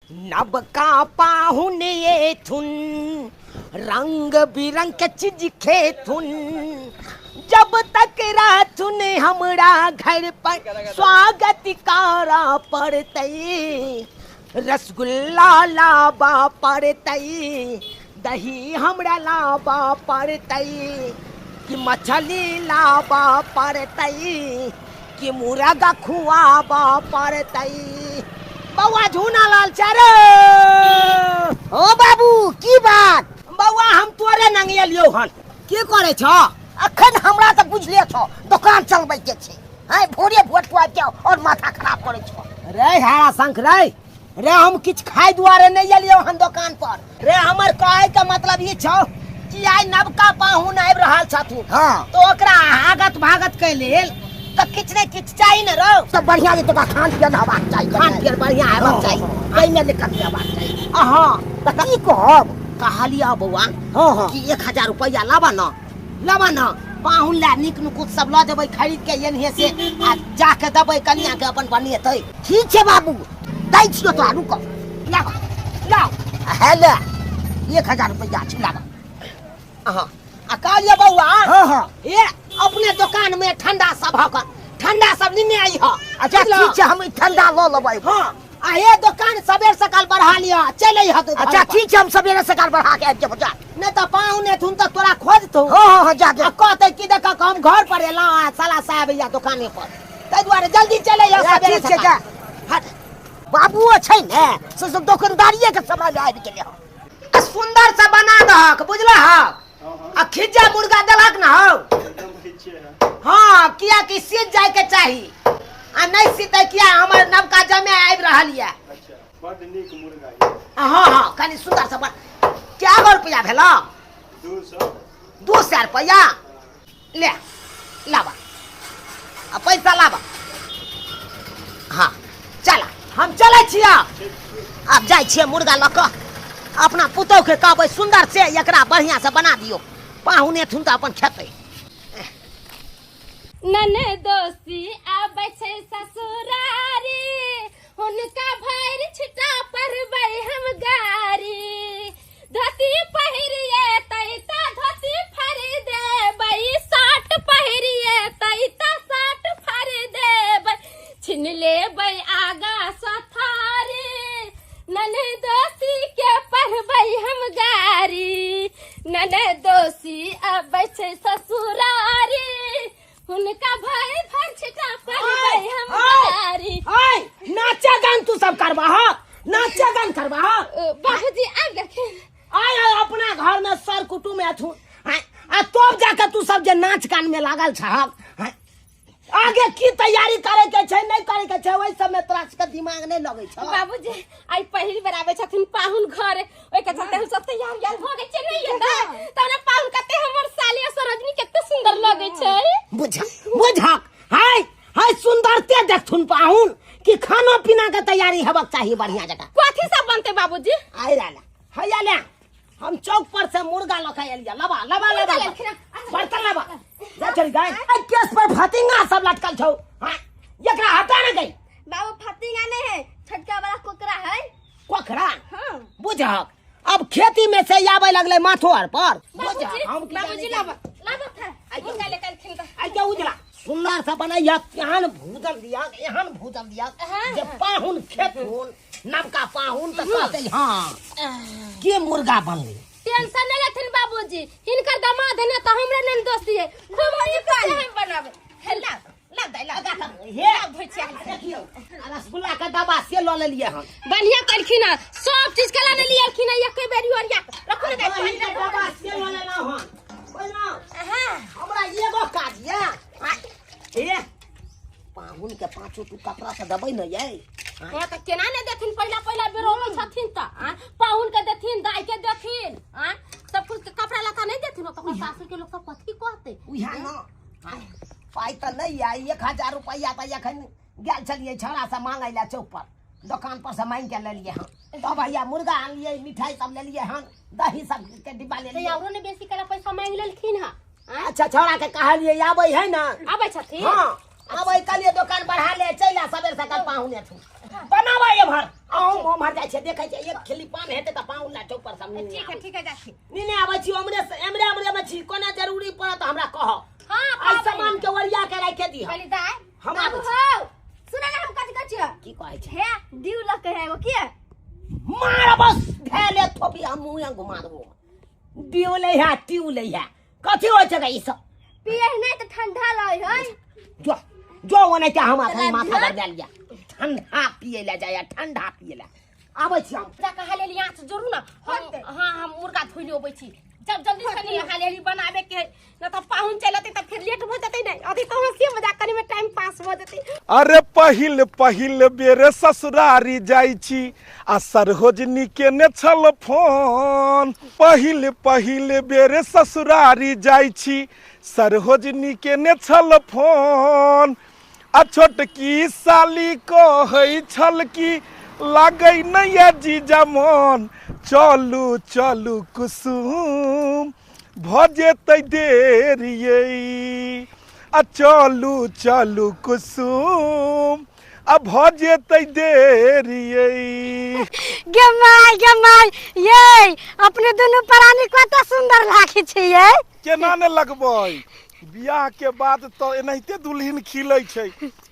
नबका पाहुन एथुन रंग बिरंग के चीज खेथुन, जब तक राथुन हमरा घर पर स्वागत करा पड़तै, रसगुल्ला लाबा पड़तै, दही हमरा लाबा पड़तै, कि मछली लाबा पड़तै, कि मुर्गा खुआबा पड़तै। बौआ झूना लाल चारो। ओ बाबू की बात? बौआ हम तोरे नंग एलियौ हन। की करे छ? अखन हमरा त बुझले छ दुकान चलबै के छै। हैं भोरे भोर तू आबि जाओ और माथा खराब करे छ। रे हारा शंख रे, रे हम किछ खाइ दुआरे नहीं एलियौ हन दुकान पर। रे हमर कहै के मतलब ई छौ कि आइ नबका पाहुन आबि रहल छथुन। हां तो ओकरा आगत भागत के लेल त किछ ने किछ चाही न रौ। सब बढ़िया जे तोरा खान पियन हेबाक चाही, खान पियन बढ़िया हेबाक चाही, एहिमे दिक्कत नहि हेबाक चाही। अहाँ त की कहब? कहलियौ बौआ हां हां कि 1000 रुपैआ लाबा न, लाबा न पाहुन ला नीक नुकुत सब लऽ जेबै खरीद के एनहे से आ जाके देबै कनिया के अपन बनेतै। ठीक छै बाबू दै छियौ तोरा, रुक लाबा लाउ हे ले 1000 रुपैआ छै लाबा। अहाँ आ कहलियौ बौआ हां हां ए अपने दुकान में ठंडा सब हक, ठंडा सब लेने आई ह। अच्छा ठीक छै हम ठंडा ल लेबै। हां आ ये दुकान सबेर सकाल बढ़ा लिया चले ह। अच्छा ठीक छै हम सबेरे सकाल बढ़ा के आबि जेबौ जा, नहीं त पाहुन एथुन त तोरा खोजतौ। हां हां हां जा आ कहतै कि देख हम घर पर एलौं आ साला साहब या दुकाने पर, ताहि दुआरे जल्दी चले आ सबेरे सकाल। जा हट बाबूओ छै ने से सब दुकानदारिये के समय आबि गेलै हन। सुंदर से बना दहक बुझलहक, आ खिज्जा मुर्गा देलक न हौ। हाँ किया कि सीज जाय के चाही आ नहीं सीते किया हमर नवका जमे आबि रहल ये। अच्छा बड नीक मुर्गा ये। हाँ हाँ कनी सुंदर से बन। क्या गो रुपया भेला? 200 रुपया ले लाबा आ पैसा लाबा। हाँ चला हम चलै छियै, आब जाइ छियै मुर्गा लऽ कऽ अपना पुतोह के कहबै सुंदर से एकरा बढ़िया से बना दियौ, पाहुन एथुन तऽ अपन खेतै। ननदोसी आबै छै ससुरारी, हुनका भरि छिटा परबै हम गारी, धोती पहिरिये तैता धोती फाड़ि देबै, साट पहिरिये तैता साट फाड़ि देबै, छिन लेबै आगा सथारी, ननदोसी के पढ़बै हम गारी, ननदोसी आबै छै ससुरारी, हुनका भरि भरि छिटा परबै हम गारी। नाचा गान तू सब करबा हक, नाचा गान करबा हक। बाबूजी आबि गेलखिन। आय आय अपना घर में सर कुटुम एथुन आ तब जाके तू सब जे नाच गान में लागल छहक, आगे की तैयारी करे के छै नहीं करे के छै ओहि सब में तोरा सबके दिमाग नहीं लगै छौ। बाबूजी आइ पहिल बेर आबै छथिन पाहुन घर, ओहि के चलते हम सब तैयार गेल भऽ गेल छै। नहीं एतै तब ने पाहुन कते हमर साली आ सरोजनी कते सुंदर लगै छै। बुझ बुझक हाय हाय सुंदरते देखथुन पाहुन कि खाना पीना के तैयारी हेबाक चाही बढ़िया जकाँ। कथी सब बनतै बाबूजी? आइ ला हैया ले हम चौक पर से मुर्गा लऽ के एलियै, लबा लबा लबा बर्तन लबा जा चल गाय। केस पर फतिंगा सब लटकल छौ, हां एकरा हटा न गई। बाबू फतिंगा नहीं है, छोटका वाला कोकरा है। कोकरा? हां बुझक अब खेती में से आबै लगले माथो आर पर। बाबूजी हम की बाबूजी लाबा लाबा था मुर्गा ले कलखिन त आई के उजला सुंदर सा बनैया, एहन भूजल दिया एहन भूजल दिया जे पाहुन खेथुन नवका पाहुन त कहतै हां के मुर्गा बनलै। टेंशन नहीं लेथिन बाबूजी, हिनकर दामाद है ना त हमरा नन दोस्ती है, खूब नीक से हम बनाबै। हे ला ला दे ला हे भुचिया देखियौ रसगुल्ला के डब्बा से ल लेलियै हन। बढ़िया कलखिन हन, सब चीज के लाने लियलखिन हन, एके बेरी ओरिया रखो ने दाइ पानी डब्बा से ल लेलौ हन। बुझलौ हां हमरा एगो काज ये ए पाहुन के पाँचो तू कपड़ा से देबै न यै। हां त केना ने देथिन, पहिला पहिला बेर अबै छथिन त पाहुन के देथिन, दाइ के देथिन, हां सब कुछ के कपड़ा लत्ता नहीं देथिन त सासुर के लोग सब कथी कहतै। उहा न पाइ त नहीं आई 1000 रुपैआ त एखन गेल छलियै छौड़ा से मांगै ला चौक पर, दुकान पर से मांगि के लेलियै हन। तब भैया मुर्गा आनलियै, मिठाई सब लेलियै हन, दही सब के डिब्बा लेलियै। औरो ने बेसी कला पैसा मांगि लेलखिन हन। अच्छा छौड़ा के कहलियै आबै है ना? आबै छथिन। हां आबै कहलियै दुकान बढ़ा ले चलि आ सबेर सकाल पाहुन एथुन बनाबै एम्हर। हम उम्हर जाइ छियै, देखै छियै एक खिल्ली पान हेतै तऽ पाहुन ला चौक पर सब नीने। ठीक है, ठीक है, जाइ छी। नीने आबै छी, उम्हरे से एमरे उम्हरे मे छी, कोना जरूरी पड़त हमरा कहऽ। हाँ, एहि कहबै। सामान के ओरिया के राखि दिहऽ। कहली दाइ, हम बाबू आबै छी। हौ, सुन ने हम कथी कहै छियै। की कहै छै? हे दीव लग के है एगो के मार बस धैले थोपी हम मुँह घुमा देबो। दियो ले है, ट्यू ले है, कथी होइ छै ई सब? पिए नहीं तऽ ठंडा रहै है। जो जो ओने के हम अखन तोरा माथा ध्यान- गरजा लिया, ठंडा पिए ला जाया, ठंडा पिए ला आबै छी हम। जा कहा लेली आँच जोड़ू ना हम। हाँ, हम मुर्गा धोइ ले अबै छी। जब जल्दी से कनी हाली हाली बनाबे के है न तऽ पाहुन चलि अतै तऽ फेर लेट भऽ जेतै। नहि अथी तऽ हँसी मजाक करे में टाइम पास भऽ जेतै। अरे पहिल पहिल बेर ससुरारी जाइ छी आ सरहोजनी केने छल फोन। पहिल पहिल बेर ससुरारी जाइ छी, सरहोजनी केने छल फोन, आ छोटकी साली कहै छल कि लागै नहि ये जीजा मन। चलू चलू कुसुम भऽ जेतै देर यै, आ चलू चलू कुसुम आ भऽ जेतै देर यै। गे माय, गे माय, ये अपने दुनू प्राणी कते सुंदर लागै छै ये। केना ने लगबै, बियाह के बाद तऽ एनाहिते दुल्हन खिलै छै।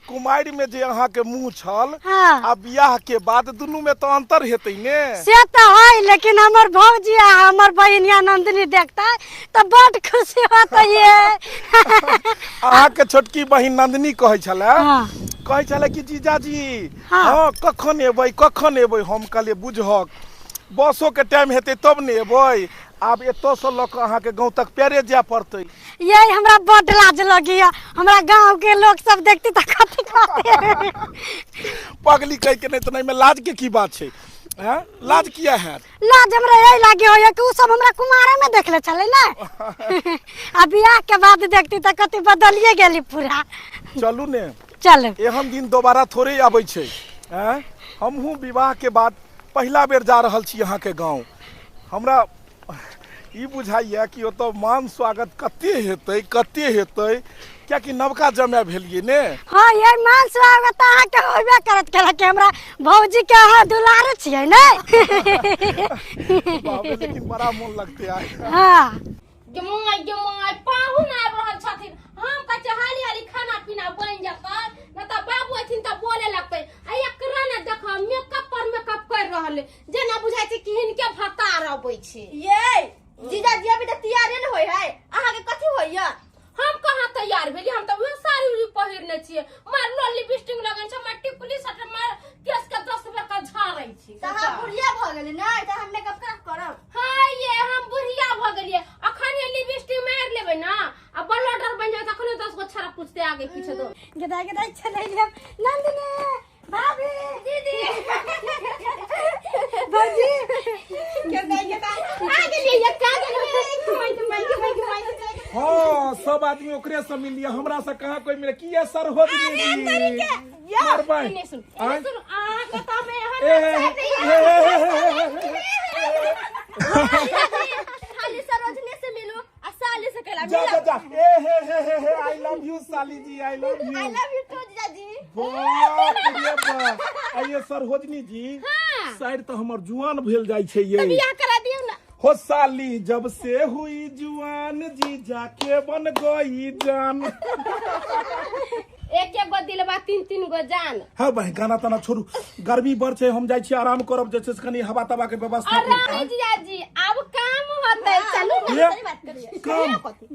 कुमारि में जे अहाँके मुँह छल हाँ। आ बियाह के बाद दुनू में तऽ अंतर हेतै ने। से तऽ है, लेकिन हमर भौजी आ हमर बहिनिया नंदिनी देखता तऽ बड खुशी होतै ये। अहाँके छोटकी बहिन नंदिनी कहै छलै? हाँ। कहै छलै कि जीजाजी हाँ। हाँ कखन एबै, कखन एबै? हम कहलियै बुझहक बसो के टाइम हेतै तब ने एबै। आब एतऽसँ लऽ कऽ अहाँके गाँव तक पैरे जाय पड़तै। ये हमरा बड लाज लगैया, हमरा गांव के लोग सब देखती तऽ कथी कहते। पगली कहि के नहि तऽ एहिमे लाज के की बात छै? हैं, लाज किया हैत? लाज हमरा यही लागे होइया कि उ सब हमरा कुमारे में देखले छलै ने, आ बियाह के बाद देखती तऽ कथी बदलिए गेली पूरा। चलू ने। चलू। एहन दिन दोबारा थोड़े आबै छै। हैं, हमहूँ विवाह के बाद पहिला बेर जा रहल छी अहाँके गाँव। हमरा ई बुझाइया कि ओतऽ मान स्वागत कते हेतै, कते हेतै, कियाकि नवका जमाय भेलियै ने। हाँ, ये मान स्वागत अहाँके होबे करत, केला कि हमरा भौजी के अहाँ दुलारे छियै ने। बाप रे, लेकिन बड़ा मोन लगतै आइ। हाँ। गे माय, गे माय, पाहुन आबि रहल छथिन। हम कहै छियै हाली हाली खाना पीना बनि जेतै न तऽ बाबू अथिन तऽ बोले लगतै। आ एकरा ने देख, मेकअप पर मेकअप कर रहल है, जेना बुझाइ छै कि हिनके भतार अबै छै। ये जीजाजी अभी तऽ तैयारे ने होय है, अहाँके कथी होइया? हम कहाँ तैयार भेली, हम तऽ उहे साड़ी उड़ी पहिरने छियै, मार लो लिपस्टिक लगन छै, मार टिकुली सट, मार केस के 10 बेर के झाड़ै छी। तऽ अहाँ बुढ़िया भऽ गेली ने, तऽ हम मेकअप केना करब? हाँ ये हम बुढ़िया भऽ गेलियै, अखन ये लिपस्टिक मारि लेबै ना आ बलडर बनि जेबै तखने 10 गो छड़ा पूछते आगे पीछे दो। गदाई गदाई चलै हम। नंदिनी भाभी, दीदी, भौजी, गदाई गदाई आ गेलियै ये, का गेलियै? घुमाइ घुमाइ घुमाइ घुमाइ। हाँ, सब आदमी ओकरे से मिलिए, हमरा से कहाँ कोई मिले। किया सरहोजनी जी? मारबै। एने सुन, आँय? एने सुन, अहाँके तऽ हम एहन ए, ए, ए, ए, खाली सरोजनी से मिलू आ साली से केला जा जा जा, ए हे हे हे हे, I love you साली जी, I love you. I love you too जीजाजी। बाप रे बाप, आइए सरहोजनी जी। हाँ। साइड तऽ हमर जुआन भेल जाइ छै ये। बियाह करा दियौ ना। हो साली जब से हुई जुआन, जीजा के बन गई जान। एक एक गो दिलबा तीन तीन गो जान। हाँ बहिन, गाना ताना छोड़ू, गर्मी बड़ छै, हम जाइ छी आराम करब, जे छै से कनी हवा तवा के व्यवस्था और करू। रानी जीजाजी आब काम होतै, चलू ना। ये काम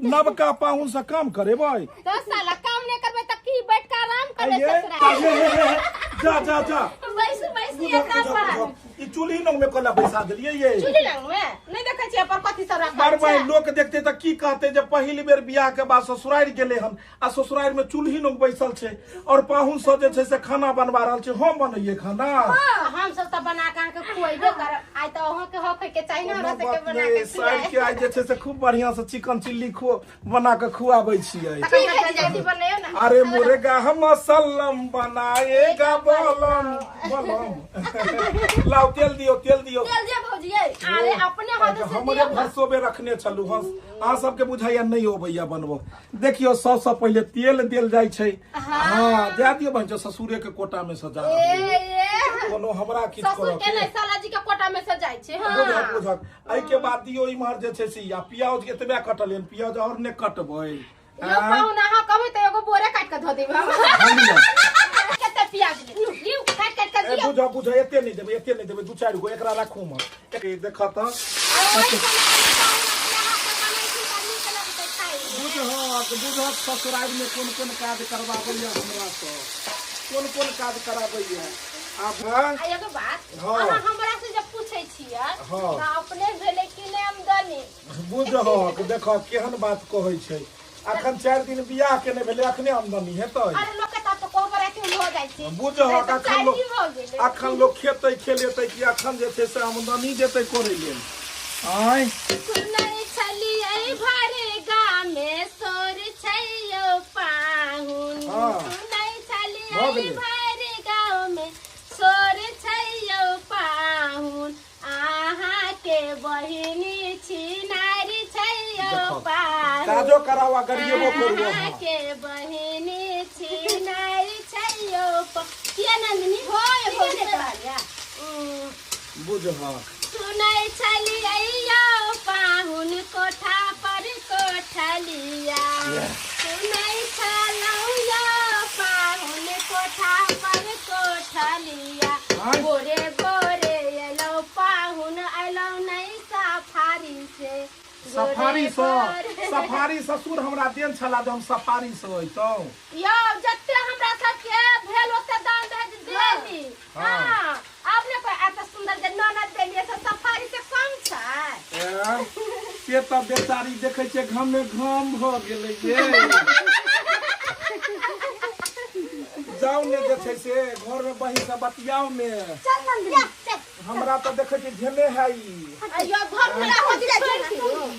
नवका पाहुन से काम करेबै? तो साला काम नहीं करबै तऽ की बैठ के आराम करबै? आइए, ससुराल। ए, ए, ए, ए, जा जा जा। बैसू बैसू एकरा पर। ई चूल्ही नंग में कोला बैसा देलियै ये? चूल्ही लग में नहीं देखै छियै पर कथी सब राखल बार बार छै। लोक देखते तऽ की कहते जे पहिल बेर बियाह के बाद ससुरारि गेलै हन आ ससुरारि में चूल्ही नंग बैसल छै और पाहुन सब जे छै से खाना बनवा रहल छै। हम बनैये खाना? हाँ, हम सब तऽ बना के अहाँके खुएबे करब। आइ तऽ अहाँके हक के चाही ने हमरा सबके बना के साइड के आइ जे छै से खूब बढ़िया से चिकन चिल्ली खो बना के खुआबै छियै। ठीक है जीजाजी, बनैयौ ना। अरे मुर्गा हम बनाएगा बलम बलम। लाओ तेल दियो, तेल दियो। तेल दियो भौजी ये। अरे अपने हाथ से हमरे भरसोबे रखने छलू हँ। अहाँ सबके बुझाइया नहीं हो भैया बनबो। देखियो सबसे पहिले तेल देल जाइ छै। हाँ दे दियो बहन ससुरे के कोटा में सजा कोनो हमरा किछ ससुर के नहीं साला जी के कोटा में सजाइ छै। हां बुझक एहि के बाद दियो इमहर जे छै से आ प्याज एतबे कटल हन, प्याज और ने कटबै। यो पाहुन अहाँ कहबै त एगो बोरे काट के धो देब हम। कते प्याज ले लिउ काट काट के दियो। बुझ बुझ एते नहीं देबै, एते नहीं देबै, दू चारि गो एकरा राखू म देख त बुझक ससुराल में कोन कोन काज करवाबैया हमरा से, कोन कोन काज कराबैया। आब एगो बात अहाँ हमरा से जब पूछै छियै त अपने भेलै कि नै आमदनी। बुझक देख केहन बात कहै छै। अखन 4 दिन बियाह के नहीं भेलै अखने आमदनी हेतै। अरे लोक के त कोबर अथी हो जाइ छै। बुझक अखन लोक अखन लोक खेतै खेलेतै कि अखन जे छै से आमदनी जेतै करै लेल। आय सुनै छलियै भरे गामे सोर छैयो पाहुन। सुनै छलियै भरे गामे सोर छैयो पाहुन अहाँ के बहिनी छिनारी छैयो पाहुन। काजो करावा गरिएबो करू अहाँ के बहिनी छिनारी छैयो किया नंदिनी होय हो। बुझह सुनै छलियै यौ पाहुन कोठा पर कोठलिया। सुनै छलहुँ यौ पाहुन कोठा पर कोठलिया। गोरे गोरे एलौ पाहुन एलौ नै सफारी से। सफारी से सफारी ससुर हमरा देन छला जे हम सफारी से अइतौं। यौ जते हमरा सबके भेल ओते दान दहेज देली। हां आपने कोई एत सुंदर जे ननद देलियै से सफारी से कम छै। से त बेचारी देखै छै घामे घाम भ गेलै ये। जाउ ने जे छै से घर में बहिन से बतियाउ ने। चल नंदिनी चल। हमरा त देखै छै झेले है ई। अयो घर में हो जाइ छै।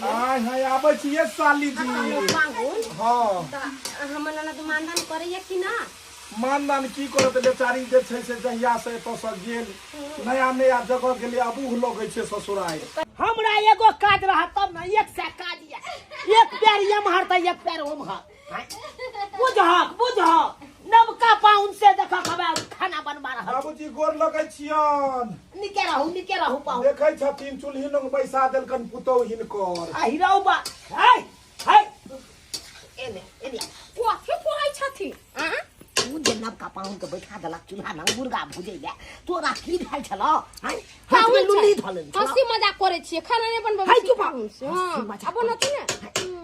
आय हाय आबै छियै साली जी। हां त हमर ननद मानदान करैया कि ना? मानदान की करत बेचारी जे छै से जहिया से एतऽ से गेल नया नया जगह गेलै अबूह लगै छै ससुराल। हमरा एगो काज रहत तब ने एक सए काज या एक पैर एम्हर त एक पैर ओम्हर। बुझहक बुझहक नवका पाहुन से देखक हमरा खाना बनबा रहल। बाबूजी गोर लगै छियन। निके रहू निके रहू पाहुन। देखै छथिन चूल्ही लग बैसा देलकन पुतोहु हिनकर। आ हिरौ बा है है एने एने कथी कहै छथिन? आँ उ जे नवका पाहुन के बैठा देलक चूल्हा लग मुर्गा भुजै ले तोरा की भेल छलौ? हैं हाथ में लुल्ली धऽ लेने छलौ। हंसी मजाक करै छियै खाना नै बनबै है छी चुप पाहुन से। हां मजाक अब बनत ने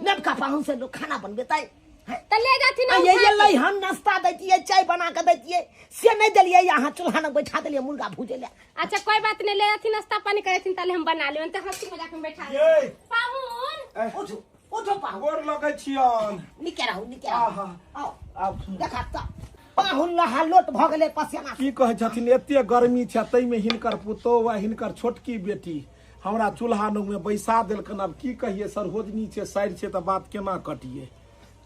नवका पाहुन से लोग खाना बनबेतै त ले जाथिन। ये ये लै हम नाश्ता दैतियै चाय बना के दैतियै से नहीं देलियै यहाँ चूल्हा लग बैठा देलियै मुर्गा भुजै ले। अच्छा कोई बात नहीं ले जाथिन नाश्ता पानी करथिन ताले हम बना लेब। त हंसी मजाक में बैठा ये पाहुन उठो उठो पाहुन गोर लगै छियन। निके रहू निके रहू। आओ आब देखा त पाहुन लहा लोट भ गेलै पसेना। की कहै छथिन एते गर्मी छै तैमे हिनकर पुतोहु आ हिनकर छोटकी बेटी हमरा चूल्हा लग में बैसा देलकन। आब की कहिए सरहोजनी छै साइड छै त बात केना कटिए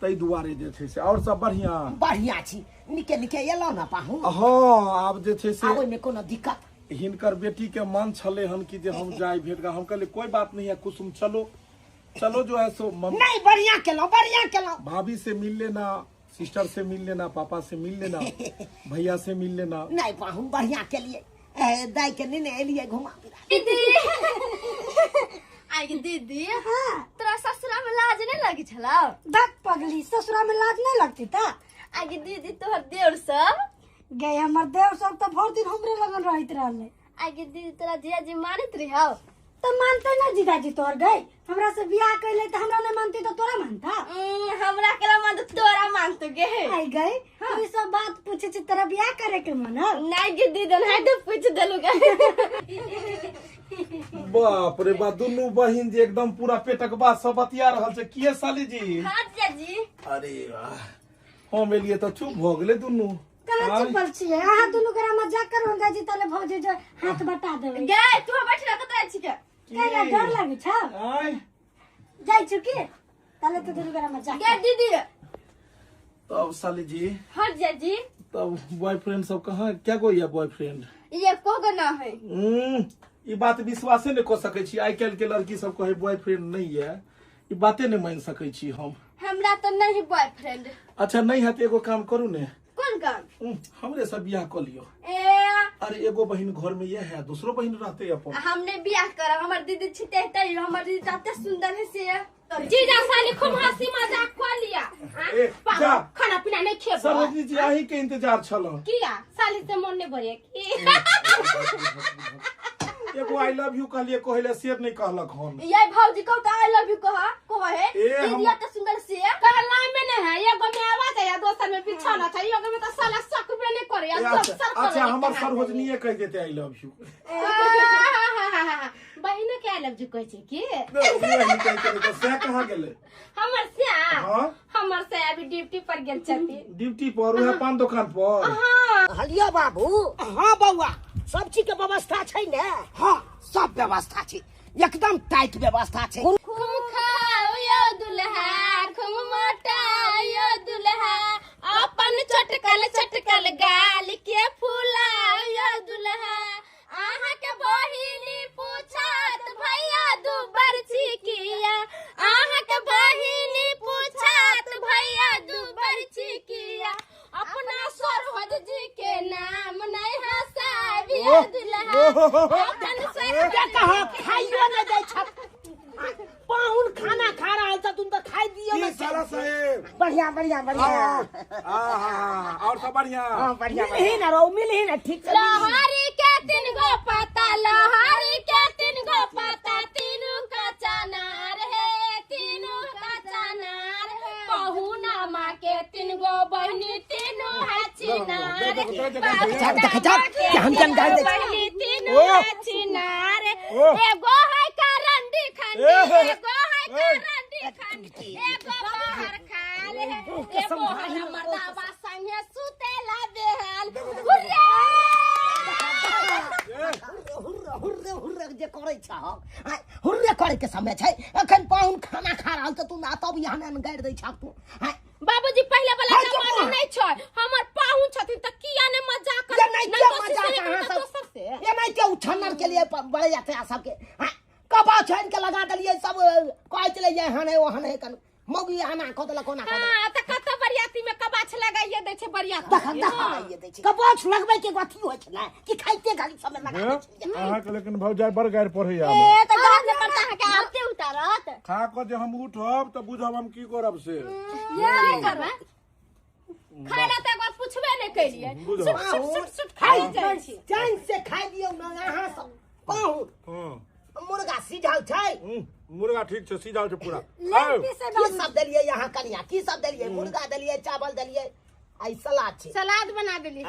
ताहि दुआरे जे छै से। और सब बढ़िया बढ़िया छी निके निके एलौ ना पाहुन। हाँ आब जे छै से ओहिमे कोनो दिक्कत। हिनकर बेटी के मन छलै हन कि जे हम जाय भेट। हम कहलियै कोई बात नहीं है कुसुम चलो चलो जो है सो नहीं बढ़िया केलौ बढ़िया केलौ। भाभी से मिल लेना, सिस्टर से मिल लेना, पापा से मिल लेना, भैया से मिल लेना। नहीं पाहुन बढ़िया के लिए दाई के नेने एलिए घुमा फिरा। दीदी आई दीदी। हां तोरा ससुरा में लाज नहीं लगी छलौ? धक पगली ससुरा में लाज नहीं लगती ता? आई दीदी तोहर देवर सब गए हमर देवर सब त भर दिन हमरे लगन रहत रहले। आई दीदी तोरा जीजाजी मानत रहौ? त मानते ना जीजाजी तोहर गए हमरा से बियाह कैले त हमरा नहीं मानती त तोरा मानता? हमरा केला मानत तोरा मानतो गे। आई गए तू ई सब बात पूछे छी तोरा बियाह करे के मन है? नहीं गे दीदी नहीं तो पूछ देलु गे। बाप रे बा दुनू बहिन जे एकदम पूरा पेटक बात सब बतिया रहल छै। किए साली जी? हां जीजाजी। अरे वाह हम एलिए त चुप भ गेलै दुनू। कहाँ चुपल छियै अहाँ दुनू गोरा मजाक करू हम जाइ छी तले भौजी जे हाथ बटा देबै। गे तू बैठ ना कतऽ छी के? कैला डर लागे छौ? आय जाइ छु की तले तो दुनू गोरा मजाक। गे दीदी तब साली जी। हाँ जीजाजी। तब बॉयफ्रेंड सब कहाँ क्या गो या बॉयफ्रेंड? ये को गो ना है। ई ई बात विश्वासे नहीं कऽ सकै छी। आइ काल्हि के लड़की सब कहै बॉयफ्रेंड नहीं है, ई बाते नहीं मान सकै छी हम। हमरा तो नहीं बॉयफ्रेंड। अच्छा नहीं है तो एगो काम करू ने। कौन काम? हमरे से बियाह कर लियो। ए अरे एगो बहन घर में ये है, दूसरो बहन रहते अपन। हमने बियाह करब, हमर दीदी छिते तै, हमर दीदी तते सुंदर है से। जीजा साली खूब हंसी मजाक कर लिया। जा खाना पीना नहीं खेबो। सरोजनी जी आही के इंतजार छल। किया साली से मन नहीं भरे की? एगो I love you कहलिए, कहले से नहीं कहलक हन। ये भौजी कहू त I love you कह कहे दीदी त सुंदर से कहला में नहीं है, एगो में आवाज है दोसर में बिछाना छै, एगो में त साला सकबे नहीं करे। अच्छा हमर सरोजनीए कह देते I love you. बहिन के I love you कहै छै की? नहीं कहै छै से कहां गेलै हमर से? हां हमर से अभी ड्यूटी पर गेल छथि। ड्यूटी पर उहे पान दुकान पर? हां हलियो बाबू। हां बौआ सब चीज के व्यवस्था छै ने? हां सब व्यवस्था छै, एकदम टाइट व्यवस्था छै। खूब खाओ यो दुल्हा, खूब मोटाओ यो दुल्हा, अपन चटकल चटकल गाल के फुलाओ यो दुल्हा, आहा के बहिनी पूछत भैया दुबर छिकिया, आहा के बहिनी पूछत भैया दुबर छिकिया, अपना सरोज जी के नाम नहीं हसाबियो दुल्हा, अपन सरोज कहा खाइयो नहीं दै छ पाहुन, खाना खा रहल छ तुम त खाइ दियो की साला साहेब। बढ़िया बढ़िया बढ़िया। हां और सब बढ़िया? हां बढ़िया। मिलही ना रो, मिलही ना ठीक से। लोहारी के तीन गो पता, लोहारी के तीन गो पता, तीनू का चनार है, तीनू का चनार, पहुना माँ के तीन गो बहिनी, तीनू हचिनार, बहिनी तीनू हचिनार, एगो है करंडी खंडी, एगो है करंडी खंडी, एगो बाहर खाल है, एगो है मर्दावा संगे सुतेला बेहाल। हुर्रे हुर्रे हुर्रे हुर्रे जे करै छ, हुर्रे करे के समय छै। अखन पाहुन खाना खा रहल छ, तू ना तब यहाँ ने गारि दै छ तू। बाबूजी पहले वाला जमाना नहीं छै, हमर पाहुन छथिन त किया ने मजाक कर, नहीं के मजाक अहाँ सब से ये नहीं के उछन्नर के लिए बड़े जाते आ सबके। हां कबा छान के लगा देलिए सब कहै चले ये हने ओ हने कन मौगी आना क देलक कोना क देलक। हां त कत बरियाती में कबाछ लगाइए दै छै बरियाती, तखन लगाइए दै छै कबाछ लगबै के अथी होइ छै ने कि खाइते घड़ी समय लगा दै छै अहाँ के। लेकिन भौजाई बड़ गारि पढ़ैया ए त गारि ने पड़ता अहाँ के आते उतारत खा क जे हम उठब त बुझब हम की करब से ये करबै। खाना त एक पूछबे नै केलिए, सुट सुट सुट सुट खाइ जाइ छी। चैन से खाइ दियौ न अहाँ सब पाहुन। हां मुर्गा सिझल छै? मुर्गा ठीक छै, सिझल छै पूरा। की सब देलियै यहाँ कनिया, की सब देलियै? मुर्गा देलियै, चावल देलियै, आई सलाद छै, सलाद बना देलियै।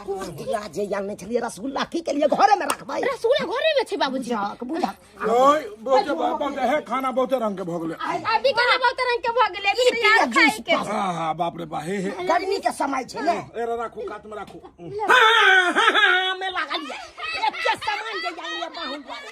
रसगुल्ला जे आनने छलियै रसगुल्ला की केलियै? घरे में रखबै। रसगुल्ला घरे में छै बाबूजी। बुझा ओय बहुते बहुते हे खाना बहुते रंग के भ गेलै। अभी खाना बहुत रंग के भ गेलै, अभी तैयार खाइ के। हां हां बाप रे बा, हे हे गर्मी के समय छै ने। ए राखू कात में राखू। हां हां में लागल ये एते सामान जे आनलियै पाहुन द्वारे।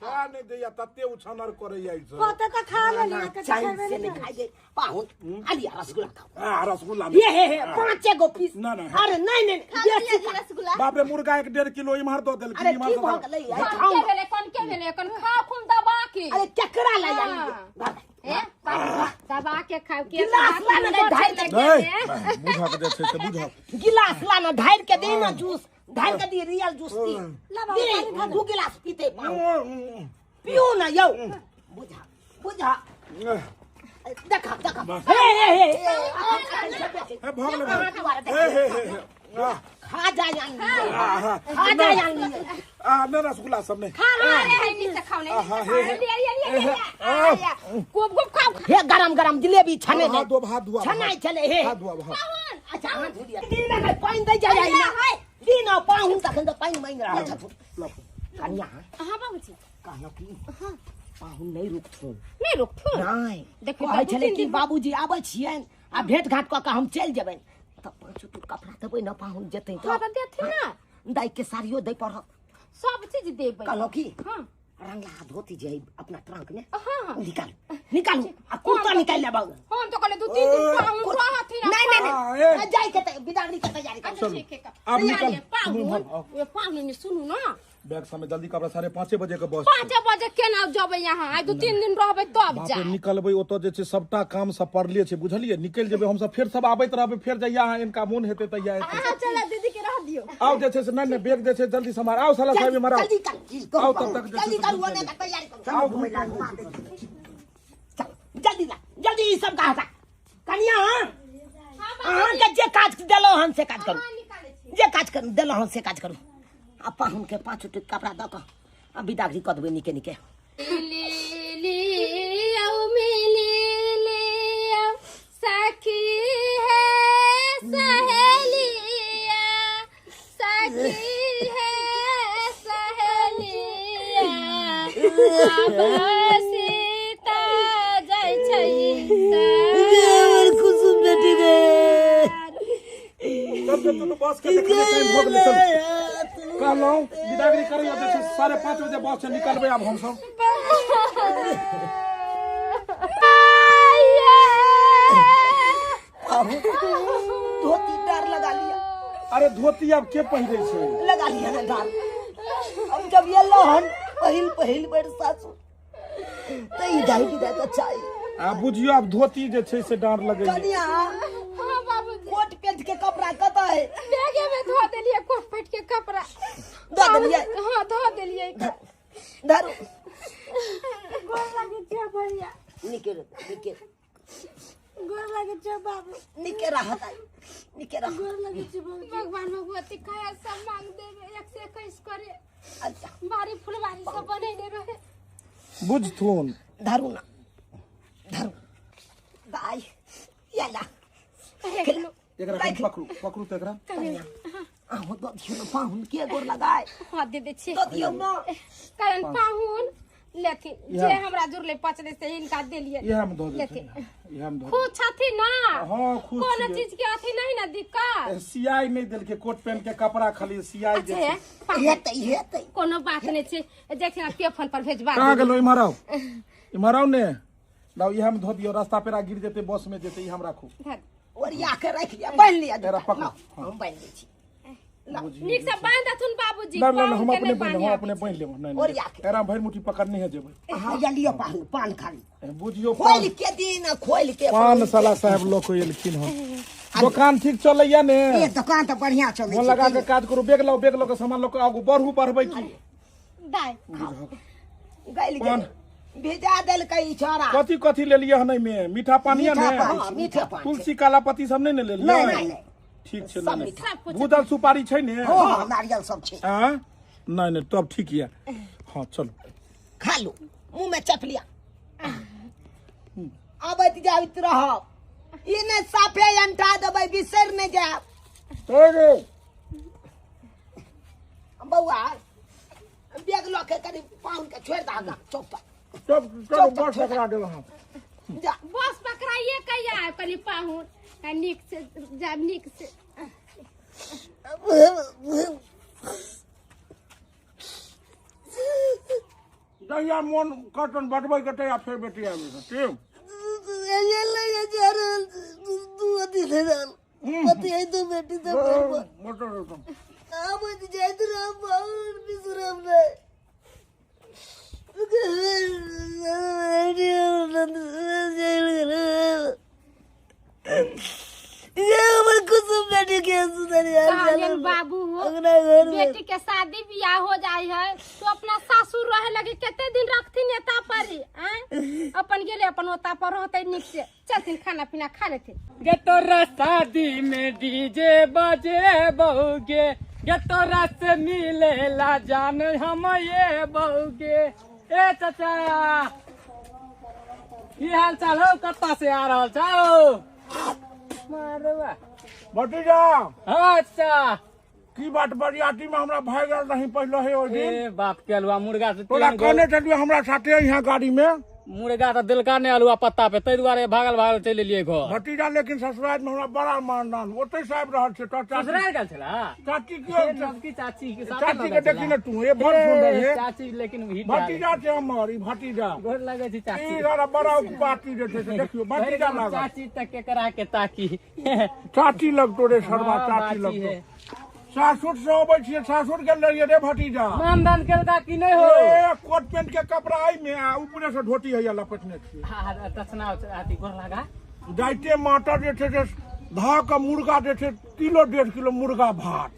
खा नहीं दैया तते उछानर करैया ई सब। कते त खा लेलियै, कते चैन से नहीं खाइ दे पाहुन। आलिया रसगुल्ला खाओ। हां रसगुल्ला ये हे हे पांचे गो पीस। ना ना अरे नहीं नहीं बेसी रसगुल्ला। बाप रे मुर्गा 1.5 किलो इम्हर दो देलखिन। अरे की भ गेलै? खाओ के भेलै, कोन के भेलै? कोन खाओ खूब दबा के। अरे केकरा ले जानी ए दबा के खाओ के गिलास ला ना ढार के बुझा के जे छै से बुझा। गिलास ला ना ढार के दे ना जूस, ढार के दी रियल जूस दी। दे दू गिलास पीते पियो ना यौ। बुझा बुझा देखा देखा हे हे हे हे भऽ गेलै हे हे हे खा जा यान खा जा यान आ ने रसगुल्ला सब नहीं खा रे है नी से खाओ नहीं ले ले ले खूब खूब खाओ। हे गरम गरम जिलेबी छने हाथ धो, हाथ धुआ छनाई चले हे हाथ धुआ। अच्छा हाथ धो लिया दिन में पानि दै जाय ना दिन पाहुन तखन त पानि मांगि रहल छथुन कनिया। हां बाबूजी कहलौ की हां पाहुन नहीं रुकथुन, नहीं रुकथुन नहीं। देखो कहै छलै कि बाबूजी आबै छियनि आ भेंट घाट कऽ के हम चलि जेबनि त पाँचो टूट कपड़ा देबै न पाहुन जेतै त। हां त देथिन ना, दाइ के साड़ियो दै पड़त, सब चीज देबै। कहलौ की हां रंगला धोती जे अपना ट्रंक में। हां निकालू निकालू आ कुर्ता निकाल ले बाबू। हम तो कहले 2-3 दिन पाहुन रहथिन। नहीं नहीं नहीं जाई के बिदागरी के तैयारी कर। अच्छा ठीक है। अब निकल पाहुन ओ पाहुन ने सुनू ना बैग समय जल्दी कपड़ा 5:30 बजे के बस। 5 बजे केना जबै यहाँ? आइ 2-3 दिन रहबै तब जा। निकलबै ओतऽ जे छै सबटा काम सब पड़ले छै बुझलियै। निकल जेबै हमसब फेर सब आबैत रहबै फेर जहिया अहाँ इनका मोन हेतै तहिया हेतै। अहाँ चला दीदी के रह दियौ। आउ जे छै से नहीं नहीं बैग जे छै जल्दी सम्हार। आउ साला साहब इमहर आउ। जल्दी कर आउ तब तक जल्दी करू ओने का तैयारी करू। आउ घुमै ला घुमा दे। चल जल्दी ला जल्दी ई सब कहा था कनिया। अहाँ के जे काज देलो हन से काज करू। जे काज करू देलो हन से काज करू। आ पाहुन के 5 टुक कपड़ा दऽ कऽ आ बिदागरी कऽ देबै निके निके। सखी है सहेलिया सखी है सहेलिया आब सीता जाइ छै कुसुम बेटी गे। चल चल चल बस के देखने टाइम भऽ गेलै। चल कहलहुँ बिदागरी करैया जे छै 5:30 बजे बस से निकलबै आब हमसब। धोती डार लगा लिया। अरे धोती आब के पहिरै छै? लगा लिया ना डार। हम जब ये लोहन पहिल पहिल बेर सासु त ई दाई बिदा त चाही। आ बुझियो आब धोती जे छै से डार लगै। कनिया हां बाबूजी कोट पेंट के कपड़ा कत है? बैगे में धो देलिए कोट पेंट के कपड़ा धो देलिए। हां धो देलिए। धरू गोर लागे छै भैया। निके निके गोर लागे छै बाबू। निके रहत आई निके रह। गोर लागे छै बाबू। भगवान भगवती खाया सब मांग देबे 121 करे। अच्छा बारी फुलवारी सब बनेने रहे बुझथुन। धरू ना धरू दाई याला एकरा पकड़ू पकड़ू त एकरा। अहो दऽ दियौ ना पाहुन के गोर लगाय। हां दे दे छी दऽ दियौ ना। कारण पाहुन लेथिन जे हमरा जुड़ले पचले से हिनका देलिए। इहे हम दऽ देथिन। इहे हम दऽ खुश छथिन ना। हां खुश कोनो चीज के अथी नहीं ना दिक्कत। सियाई नहीं देलके कोट पैंट के कपड़ा खाली सियाई जे छै। हेतै हेतै कोनो बात नहीं छै। देखिन पे फोन पर भेजबा। कहां गेलो? इम्हर आउ इम्हर आउ ने। लाउ इहे हम धो दियौ रास्ता पेरा गिर जेतै बस में जेतै। ई हम राखू ओरिया के रख लिया बान्हि लिया। हम बान्हि दै छी नीक से बान्हि देथुन बाबूजी। ना ना हम अपने बान्हि हम अपने बान्हि लेब। नहीं नहीं एरा भरि मुट्ठी पकड़ने है जेबै। हां या लियो पान पान खाली बुझियो खोल के दिन खोल के पान साला साहब लोक एलखिन हन। दुकान ठीक चलैया ने? ए दुकान त बढ़िया चलै छै। मन लगा के काज करू। बैग लाउ बैग लऽ के सामान लऽ के आगू बढ़ू बढ़बै की दाइ गइल गेल भेजा देलकै ई छोरा। कथी कथी लेलियै हन एहिमे? मीठा पानी है ने? हां मीठा पानी तुलसी काला पत्ती सब नहीं ने लेलियै? नहीं नहीं ठीक छै। नहीं भूजल सुपारी छै ने? हां नारियल सब छै। हां नहीं नहीं तब ठीक है। हां चलो खा लो मुंह में चप लिया। आबैत जाइत रहब ई ने साफे अंटा देबै बिसरि नहि जायब। रे बौआ बैग लऽ के कनि पाहुन के छोड़ि दहक चौक पर। चल चल बस पकड़ा देब हम। जा बस पकड़ाइए कहिया कनि पाहुन नीक से जाब नीक से। जहिया मोन कटन बटबै के तहिया फेर बेटी आबि जेतै। ठीक बाबू बेटी के शादी बियाह हो जाए है तो अपना सासुर रहे लगे कितने दिन रखथिन एता पर? अपन गेले अपन ओता पर रहते निक से चलथिन खाना पीना खा लेथिन। गे तोरा शादी में डीजे बजे बहुगे गे तोरा से मिलेला जान हम ये बहुगे। ए चाचा की हाल चाल हो? कत्ता से आ रहल छौ? मारवा भतीजा। अच्छा की बात बरियाती में हमरा भाई गेल रही पहले हे ओहि दिन। ए बाप के अलुआ मुर्गा से तोरा कहने छलियो हमरा साथे यहाँ गाड़ी में। मुर्गा त दिलका नै आलुआ पत्ता पे तै दुआरे भागल भागल चलि एलियै घर। भतीजा लेकिन ससुराल में हमरा बड़ा मानदान ओतै से आबि रहल छै। तो ससुराल गेल छला चाची के नवकी चाची के साथ चाची के देखी ने तू ए बड़ सुंदर है चाची, लेकिन भतीजा छै हमर ई भतीजा गोर लगै छै चाची। ई बड़ा बाती जे छै से देखियो भतीजा लागल चाची तक केकरा के ताकी चाची लगतो रे सरवा चाची लगतो। सासुर से अबै छियै सासुर गेल रहियै रे भतीजा। मानदान केलका कि नहि हो? ए कोट पेंट के कपड़ा आई में आ ऊपरे से धोती हैया लपेटने छियै। हां दक्षिणा अथी गोर लगा जाइते माटर जे छै से धा के मुर्गा जे छै किलो 1.5 किलो मुर्गा भात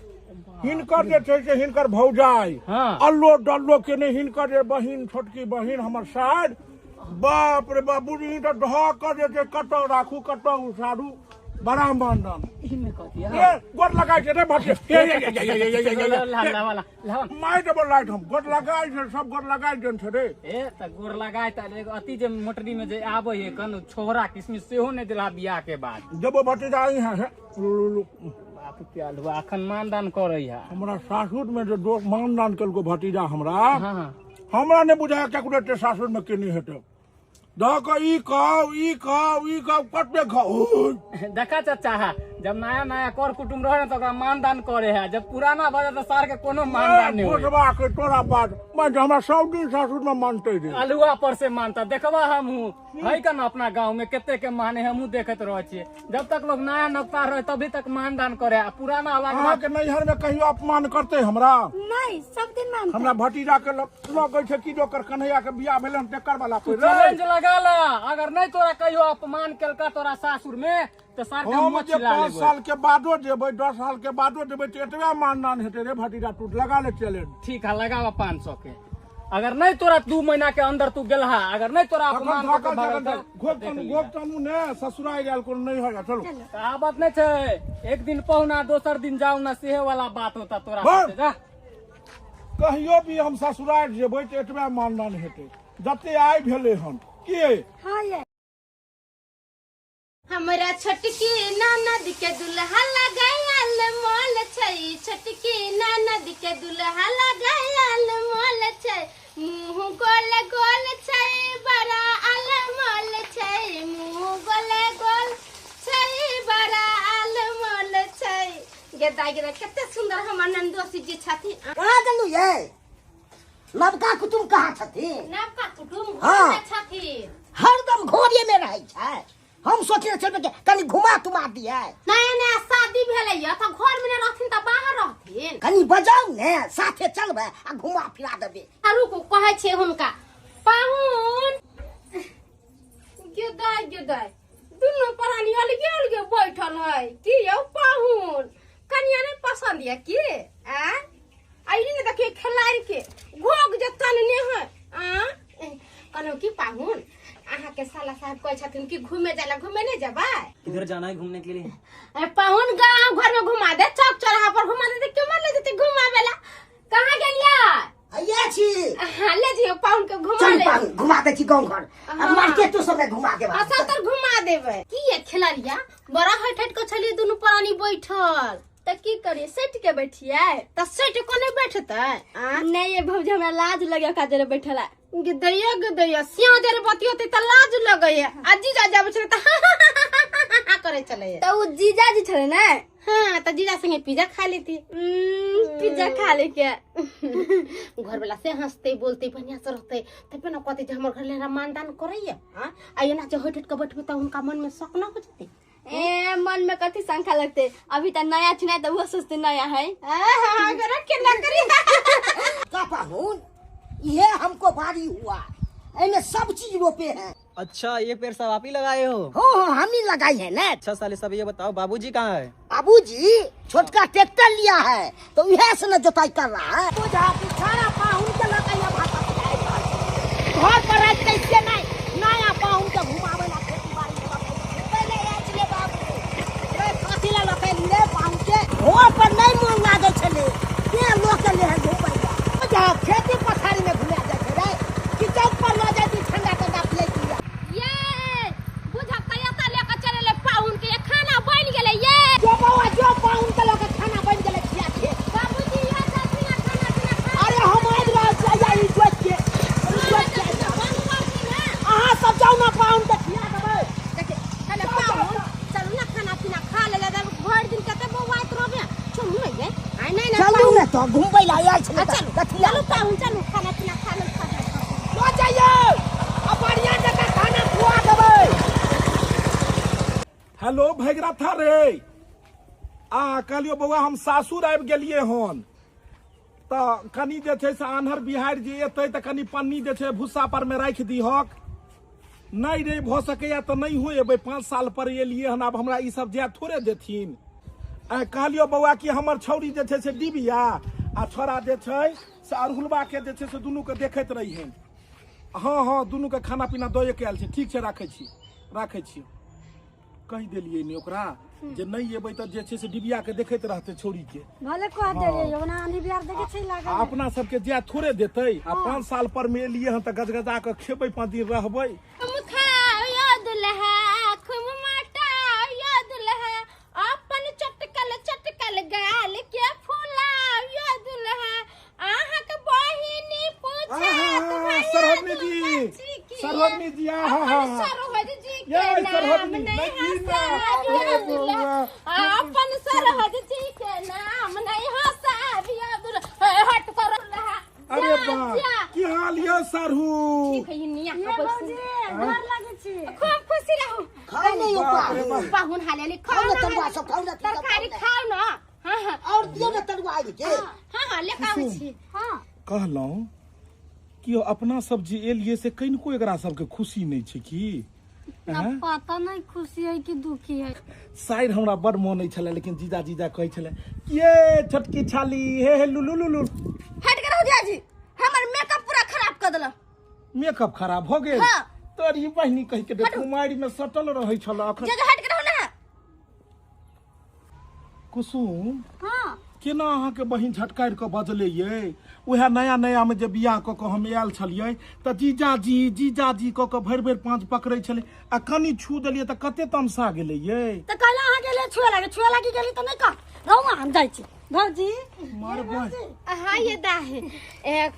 हिनकर जे छै से हिनकर भौजाई अल्लो डल्लो के नहि हिनकर जे बहिन छोटकी बहिन हमर सार बाप रे बाप बुढ़ी तऽ ढह के जे छै कतौ राखू कतौ उसारू बड़ा मानदान। ए गोर लगाइ छै रे भतीजा। मारि देबो लाइट हम गोर लगाइ छै सब गोर लगाइ देन छै रे। ए त गोर लगाइ त एगो अथी जे मोटरी में जे आबै है कन छोहरा किशमिश सेहो नहि देला बियाह के बाद। देबो भतीजा आई है बाप के आलुआ अखन मानदान करै है। हमरा सासुर में जे मानदान केलको भतीजा हमरा हमरा नहि बुझाय केकरो एते सासुर में केने हेतै। दऽ ई खाओ ई खाओ ई खाओ कते खाओ। देखा चाचा जब नया नया कर कुटुम रहे न तो ओकरा मानदान करे है, जब पुराना भऽ जाए तो सार के कोनो मानदान नहीं होय। के तोरा बात मैं हमरा सब दिन सासुर में मानते रे अलुआ पर से मानता। देखबा हमहू है का ना अपना गांव में कते के माने हमहू देखत रहे छियै। जब तक लोग नया नवता रहे तभी तक मानदान करे आ पुराना होला के अहाँ के नैहर में कहियो अपमान करते हमरा नहीं, सब दिन मानते। हमरा भतीजा के लगै छै कि जोकर कन्हैया के बियाह भेल हन तेकर वाला पर चैलेंज लगा ला, अगर नहीं तोरा कहियो अपमान केलका तोरा सासुर में तो सार के हम जे 5 साल के बादो जेबै 10 साल के बादो जेबै त एतबे मानदान हेतै रे भतीजा। तू लगा ले चैलेंज। ठीक है लगावा 500 के। अगर नहीं तोरा 2 महीना के अंदर तू गेलहा अगर नहीं तोरा अपमान घोक ने ससुराल गेल कोनो नहीं होगा। चलो कहावत नहीं छै एक दिन पहुना दोसर दिन जाऊ ना सेहे वाला बात होता तोरा साथे। जा कहियो भी हम ससुराल जेबै त एतबे मानदान हेतै जते आइ भेलै हन के। हां ये हमरा छोटकी ननद के दुल्हा लगायल मोल छै, छोटकी ननद के दुल्हा लगायल मोल छै, मुँह गोल गोल छै बड़ा अलमोल छै, मुँह गोल गोल छै बड़ा अलमोल छै। गेदा गेदा कते सुंदर हमर ननदोसी जी छथिन। कहाँ गेलु ये नवका कुटुम कहाँ छथिन? नवका कुटुम घर में छथिन, हरदम घरे में रहै छै। हम सोचने छलियै कि कनी घुमा तुमा दियै। नया नया शादी भेलै या त घर में न रहथिन त बाहर रहथिन। कनी बजाउ ने साथे चलबै आ घुमा फिरा देबै। रुकू कहै छियै हुनका पाहुन गेदाय गेदाय दुनू प्राणी अलगे अलगे बैठल है की यौ पाहुन कनिया नहीं पसंद या की आ आइली ने देखिए खेलाड़ी के घोग जे तनने है आ कहलहुँ की पाहुन अहाँ के साला साहब कहै छथिन कि घूमे जाला, घूमे नहीं जेबै? किधर जाना है घूमने के लिए? अरे पाहुन गांव घर में घुमा दे, चौक चौराहा पर घुमा दे, क्यों मर ले जेते घुमावेला? कहाँ गेलियै? हैया छी। हां ले जियो पाहुन के घुमा चल ले। पाहुन घुमा दे छी गांव घर आ मार्केटो सब में घुमा देबा। अच्छा तर घुमा देबै। की ये खेलरिया बड़ा हट हट के छलियै दुनू प्राणी बैठल। त की करिए सट के बैठिए? त सट को नहीं बैठतै? नहीं ये भौजी हमरा लाज लगे का जरे बैठला। गिदैया गिदैया सिया जरे बतियोते त लाज लगैया आ जीजा जाबै छलै त करै छलै। त उ जीजा जी छलै ने? हां त जीजा संगे पिज्जा खा लेती। पिज्जा खा ले के घर वाला से हंसते बोलते बढ़िया से रहते तबे न कहते जे हमर घर ले मानदान करैया। हां आ एना जे हट हट के बैठबे त हुनका मन में शक न हो जेतै? ए मन में कथी शंका लगते, अभी त नया चुनाय त वो सोचते नया है। हां करा के ना करी का पाहुन ये हमको भारी हुआ, एने सब चीज रोपे हैं। अच्छा ये पेड़ सब आप ही लगाए हो? हो हो हम ही लगाई है ना। अच्छा साले सब ये बताओ बाबूजी कहाँ है? बाबूजी छोटका ट्रैक्टर लिया है तो यह से न जोताई कर रहा है। घर पर कैसे नहीं नया पाहुन के घुमावे ला खेती बाड़ी पहले आछले बाबू रे कथी ला लके ले पाहुन के घर पर नहीं मन लागे छले ते लोक ले है घुमै ला खेती पथारी में घुमा जाय छै रे कि चौक पर ल जाय ठंडा ठंडा पियै पिया। ये बुझक त एता लेके चले पाहुन के खाना बन गेलै। ये जो बौआ जो पाहुन के लके खाना बन गेलै खिया के। बाबूजी या छथिन खाना पीना खा। अरे बियाह आयल छलै चलू चलू पाहुन चलू खाना पीना खा लो खा लो जाइयो आ बढ़िया जकाँ खाना खुआ देबै। हेलो भैगरथा रे, आ कहलियो बौआ हम सासुर आबि गेलियै हन, तऽ कनि जे छै से आन्हर बिहार जे एतै तऽ कनि पन्नी जे छै भूसा पर मे राखि दिहक। नहि रे भऽ सकैया तऽ नहि हो एबै, 5 साल पर एलियै हन, आब हमरा ई सब जाय थोड़े देथिन। आ कहलियो बौआ कि हमर छौड़ी जे छै से डिबिया आ छोड़ा जे छै से अरहुलबा के जे छै से दुनू के देखैत रहिहन। हाँ हाँ दुनू के खाना पीना दऽ के आयल छी। ठीक छै राखै छी राखै छी। कहि देलियै ने ओकरा जे नहि एबै तऽ जे छै से डिबिया के देखैत रहतै छौड़ी के। भले कह देलियै ओना आंधी बिहार देखै छै लागल। अपना सबके जाय थोड़े देतै। आ 5 साल पर मे एलियै हन तऽ गजगजा के खेबै, 5 दिन रहबै। हम खाओ यो दुल्हा खूब मटाओ यो दुल्हा, अपन चटकल चटकल गाल के फुलाओ यो दुल्हा, अहाँके बहिनी पूछत सरहोजनी जी, सरहोजनी जी, आहा सरोज जी के नाम नहीं हंसाबियो दुल्हा, अपन सरहोज जी के नाम नहीं हंसाबियो दुल्हा। हट कर दुल्हा। अरे बा की हाल ये सरहू? ठीक है निया भौजी डर लागे छी। खूब खुशी रहू। खाउ ने यो पाहुन हालेली खाउ ना तरुआ सब खाउ ना, तरकारी खाउ ना। हां हां और दियो ना तरुआ आबि के। हां हां ले के आबै छी। हां कहलौं कि अपना सब जे एलियै से कनिको एकरा सबके खुशी नहीं छै की? पता नहीं खुशी है कि दुखी है। साइर हमरा बड़ मन छलै, लेकिन जीजा जीजा कहै छलै ये छोटकी छाली हे हे लुलु लुलु। हट के रहू जीजाजी, हमर मेकअप पूरा खराब कर देला। मेकअप खराब हो गेल? हां। तोरी बहिनी कहि के कुमारी में सटल रहै छल अखन। जीजा हट के रहू ना। कुसुम हां केना अहाँ के बहिन झटकारि के बजले ये? उएह नया नया में जे बियाह कऽ के हम आयल छलियै तऽ जीजाजी जीजाजी कऽ के भरि भरि पाँच पकड़ै छलै, आ कनि छू देलियै तऽ कते तमसा गेलै ये। तऽ कहला अहाँ गेलियै छुए लागे, छुए लागि गेली तऽ नहि कह रहू हम जाइ छी। भौजी मार हाँ ये दाहे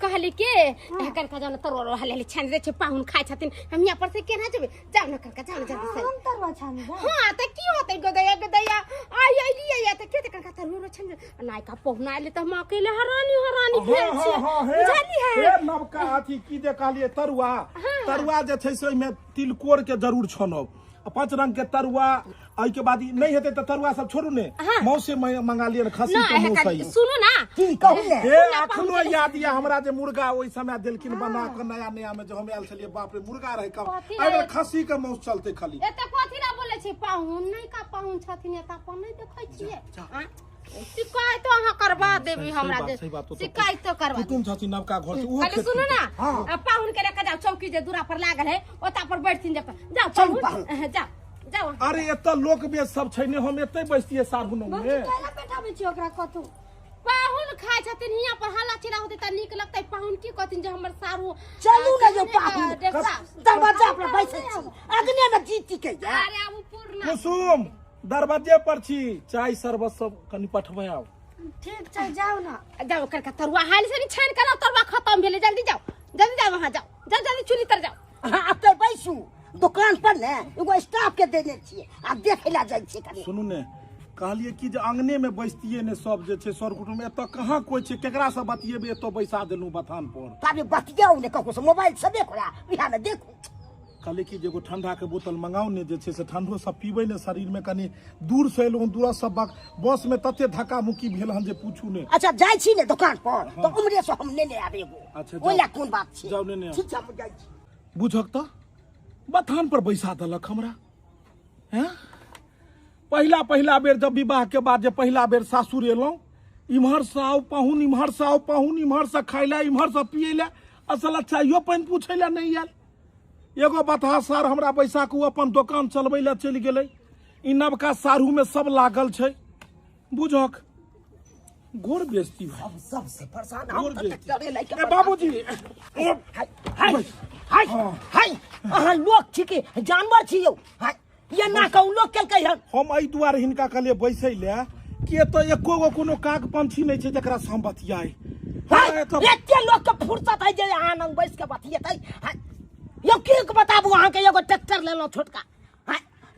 कहली के कनका जाओ ना तरुआ हाले छानि दै छै, पाहुन खाइ छथिन, हम यहाँ पर से केना जेबै? जाओ ना कनका जाओ ना जल्दी से। हम तरुआ छानि देबै? हाँ तऽ की होतै गदैया गदैया आई अइलियै या तऽ के तऽ कनका तरुआ छानि नायका पहुना आइले तऽ हम अकेले हरानी हरानी भेल छी। बुझलियै? हे नवका अथी की जे कहलियै तरुआ, तरुआ जे छै से ओहिमे तिलकोर के जरूर छनब, 5 रंग के तरुआ। एहि के बाद नहीं हेतै तऽ तरुआ सब छोड़ू ने, मौसे मंगा लिअ खसी के मौस है। सुनू ना की कहू ने, हे अखनो याद या हमरा जे मुर्गा ओहि समय देलखिन बना के नया नया में जो हम आयल छलियै, बाप रे मुर्गा रहे कम, एहि खसी के मौस चलते खाली। एते कथी ला बोलै छी पाहुन? नहीं का पाहुन छथिन एता अपन नहीं देखै छियै। शिकायत अहाँ करवा देबी हमरा, शिकायत तो करवा। कुटुम छथिन नवका घर से ओहो। खाली सुनू ना, पाहुन के लेके जाओ चौकी जे दूरा पर लागल है ओता पर बैठथिन। जब जाओ पाहुन जाओ जाओ। अरे एतऽ लोक बेच सब छै ने, हम एतै बैसतियै साढ़ू नौ में। कैला बैठाबै छी ओकरा कतौ? पाहुन खाय छथिन हियां पर हल्ला चिल्ला होतै तऽ नीक लगतै। पाहुन की कहथिन जे हमर सारू चलू ना जो पाहुन दरवाजा पर बैसै छी, अगने में जीत के जा। अरे आबू पूर्ण कुसुम दरवाजे पर छी, चाय शरबत सब कनि पठबै आउ। ठीक छै जाउ ना। जाओ करका तरुआ हाल से नि छानि के लाउ, तरुआ खत्म भेलै। जल्दी जाओ जल्दी जाओ वहां जाओ, जाओ जल्दी चुली तर जाओ। हां एतै बैसू, दुकान पर ने एगो स्टाफ के देने छियै, आ देखै ला जाइ छियै कनि। सुनू ने कहलियै कि जे अंगने में बैसतियै ने सब जे छै सर कुटुम, एतऽ कहाँ कोइ छै, केकरा से बतियेबै? एतऽ बैसा देलहुँ बथान पर। ताबे बतियाउ ने ककरो से, मोबाइल से देखो इहा ने देखू। कहलियै कि जे एगो ठंडा के बोतल मंगाउ ने, जे छै से ठंडो सब पीबै ने, शरीर में कनि दूर से एलहुँ, दूर सब बस में तते धक्का मुक्की भेल हन जे पूछू ने। अच्छा जाइ छी ने दुकान पर तऽ उम्रे से हम नेने आबे एगो। अच्छा ओइ ला कोन बात छै, जाउ नेने। ठीक छै हम जाइ छी। बुझक तऽ बथान पर बैसा देलक हमरा। हैं पहिला पहिला बेर जब विवाह के बाद जे पहिला बेर सासुर एलहुँ, इम्हर से आउ पाहुन, इम्हर से आउ पाहुन, इम्हर से खाइ ला इम्हर से पियै ला, असल चाइयो पानि पूछै ला नहि आयल। एगो बतहा सार हमरा बैसा के अपन दोकान चलबै ला चलि गेलै। ई नवका सारू में सब लागल छै। बुझक गोर बेइज्जती भाई, हम सबसे परेशान हम तऽ ए बाबूजी हाय हाय हाय, अहाँ लोक छी कि जानवर छी यौ? हाय ये ना कहू लोक केलकै हन। हम एहि दुआरे हिनका कहलियै बैसै ले कि एतऽ एको गो कोनो काग पंछी नहि छै जकरा से हम बतियाइ। एते लोक के फुर्सत है जे अहाँ लग बैस के बतियेतै? यौ की बताबू अहाँके, एगो ट्रैक्टर लेलहुँ छोटका,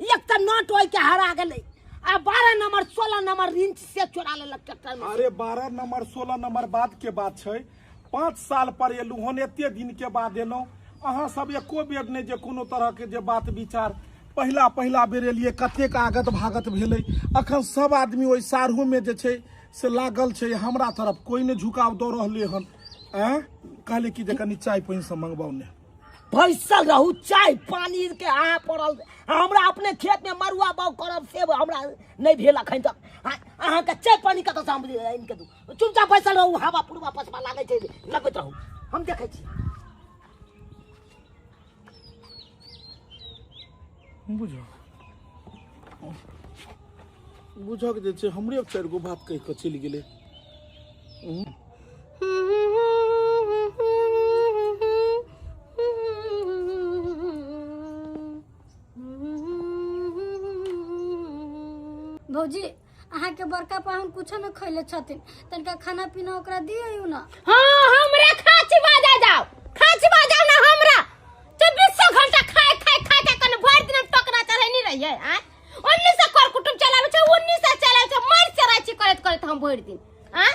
एक तऽ नट ओहि के हरा गेलै, आ 12 नंबर 16 नंबर रिंच से चोरा लेलक ट्रैक्टर में। अरे 12 नंबर 16 नंबर बाद के बात छै, 5 साल पर एलहुँ हन, एते दिन के बाद एलहुँ। अहाँ सब एको बेर नहि जे कोनो तरह के जे बात विचार, पहिला पहिला बेर एलियै कतेक आगत भागत भेलै। अखन सब आदमी ओहि साढ़ू में जे छै से लागल छै, हमरा तरफ कोई नहि झुकाव दऽ रहलै हन। आँय कहले कि जे कनि चाय पानि सब मंगबाउ ने। बैसल रहू, चाय पानी के अहाँ पड़ल। हमरा अपने खेत में मरुआ बाग करब से हमरा नहीं भेल अखन तक। अहाँके चाय पानी कतऽसँ हम आनि के दू? चुपचाप बैसल रहू, हवा पुरवा पछवा लागै छै लगैत रहू, हम देखै छी। बुझो बुझक जे छै हमरे 4 गो बात कहि कऽ चलि गेलै। भौजी अहाँके बड़का पाहुन कुछो न खैले छथिन, तनिका खाना पीना ओकरा दियौ ना। हाँ हमरे खाची बाजा जाओ, खाची बाजाओ ना हमरा 24 घंटा खाए खाए खाए के कने भरि दिन टकरा चढ़ै नहीं रहियै। आँय ओन्नी से कर कुटुम चलाबै छै, ओन्नी से चलाबै छै, मरि चराइ छी करैत करैत हम भरि दिन। आँय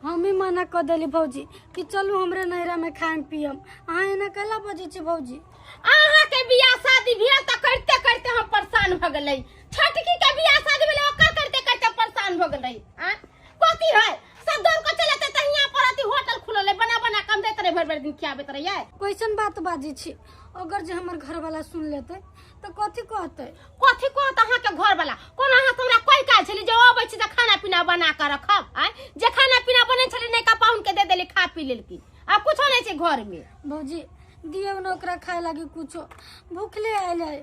हम ही मना कर देली भौजी कि चलू हमरे नैहरा में खाएम पियम, अहाँ एना कैला बजै छी भौजी? अहाँ के बियाह शादी भेल तऽ करते करते हम परेशान भऽ गेलै। छोटकी के बियाह शादी भेलै ओकर करते करते परेशान भऽ गेलै। आँय कथी है सब दौड़ के चल एतै तऽ हियाँ पर अथी होटल खुलल है, बना बना कम दैत रहे, भरि भरि दिन खियाबैत रहियै। कैसन बात बाजै छी? अगर जे हमर घरवाला सुन लेतै तऽ कथी कहतै? कथी कहत अहाँके घरवाला? कोन अहाँ से हमरा कहि काल छली जे अबै छी तऽ खाना पीना बना कऽ रखब? आँय जे खाना पीना बनै छलै नैका पाहुन के दे देली, खा पी लेलकी, आब कुछो नहि छै घर में। भौजी दियौ ने ओकरा खाय लागी कुछो, भूखले आयल है।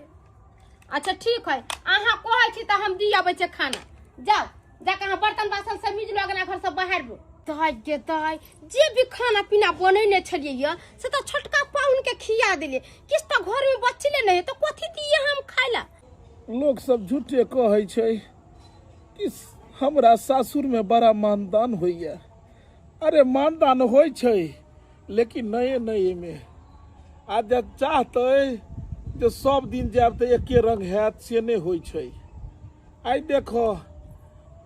अच्छा ठीक है, अहाँ कहै छी तऽ हम दी अबै छी खाना। जाउ जाके अहाँ बर्तन बासन सब मिज लो, अगना घर सब बहारबो। दाइ गे दाइ, जे भी खाना पीना बनेने छलियै ये से तऽ छोटका पाहुन के खिया देलियै, किछु तऽ घर में बचले नहि तऽ कथी दियै हम खाय ला? लोक सब झूठे कहै छै कि हमरा सासुर में बड़ा मानदान होइया। अरे मानदान होइ छै लेकिन नए नए में, आ जे चाहतै जे सब दिन जायब तऽ एके रंग हैत से नहि होइ छै। आइ देखो,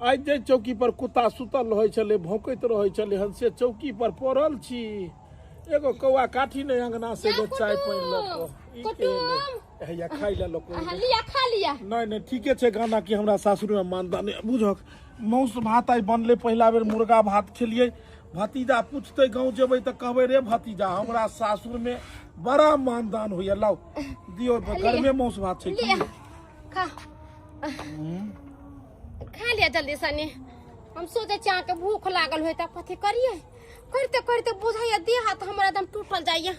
आइ जे चौकी पर कुत्ता सुतल रहै छलै, भौंकैत रहै छलै हन, से चौकी पर पड़ल छी। एगो कौआ काठी नहि अंगना से जे चाय पानि लऽ कऽ। ई के हैया खाइ लए लऽ कऽ। लिया खा लिया। नहि नहि ठीके छै गाना कि हमरा सासुर में मानदान। बुझक मांस भात आइ बनलै, पहिला बेर मुर्गा भात खेलियै। भतीजा पूछतै गाँव जेबै तऽ कहबै रे भतीजा हमरा सासुर में बड़ा मानदान होइया, लाउ दियौ गरमे मांस भात छै। खा खा लिया जल्दी सनी। हम सोचै छी अहाँके भूख लागल होय तऽ कथी करियै, करिते करिते बुझाइया देह हाथ हमरा एकदम टूटल जाइया,